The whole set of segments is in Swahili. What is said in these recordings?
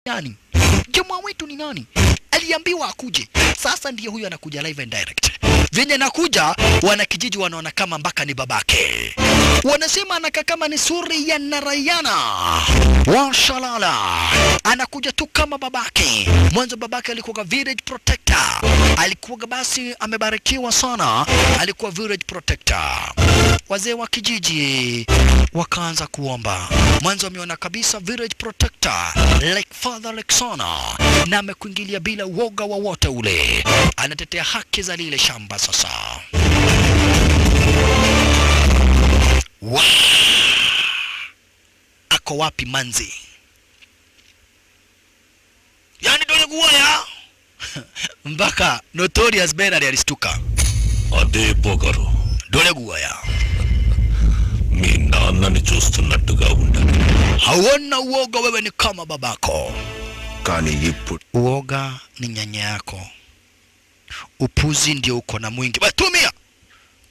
Nani? Jamaa wetu ni nani? Aliambiwa akuje. Sasa ndiye huyu anakuja live and direct. Venye nakuja, wanakijiji wanaona kama mpaka ni babake. Wanasema anakaa kama ni Suri ya Narayana Washalala, anakuja tu kama babake. Mwanzo babake alikuwa village protector, alikuwa basi amebarikiwa sana, alikuwa village protector. Wazee wa kijiji wakaanza kuomba. Mwanzo ameona kabisa village protector like father like son, na amekuingilia bila uoga wowote ule, anatetea haki za lile shamba sasa. Wa! Ako wapi manzi? Yani dolikuoya mpaka Notorious Bernard alistuka. అదే పొగరు Dole guoya. మీ నాన్నని చూస్తున్నట్టుగా ఉండాలి. Hauna uoga, wewe ni kama babako. కానీ ఇప్పుడు Uoga ni nyanya yako, upuzi ndio uko na mwingi. Tumia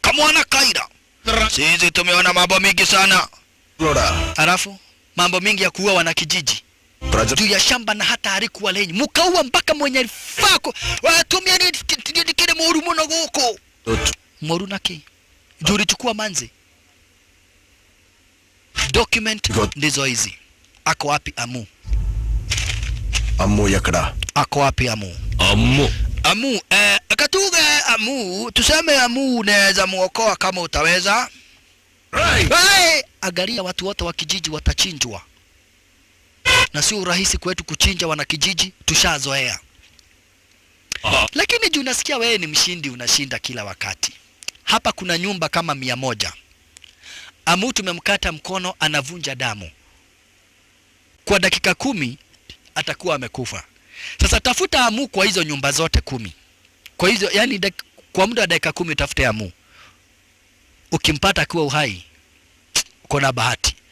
kamwana kaida. Sisi tumeona mambo mingi sana, halafu mambo mingi ya kuua wanakijiji ప్రజ juu ya shamba na hata halikuwa lenyu, mukaua mpaka mwenye fako watumia ni kile muru muno guku moru naki juu ulichukua manzi. Document ndizo hizi. Ako wapi Amu? అమ్ము ఎక్కడా? Ako wapi Amu? Ammu. Amu, katuge Amu, tuseme Amu unaweza muokoa kama utaweza. Hey! Angalia watu wote wa kijiji watachinjwa, na sio urahisi kwetu kuchinja wanakijiji, tushazoea. Lakini juu nasikia wewe ni mshindi, unashinda kila wakati. Hapa kuna nyumba kama 100. Amu tumemkata mkono, anavunja damu. Kwa dakika 10 atakuwa amekufa. Sasa tafuta Amu kwa hizo nyumba zote 10. Kwa hizo yani kwa muda wa dakika 10 utafute Amu. Ukimpata akiwa uhai, uko na bahati.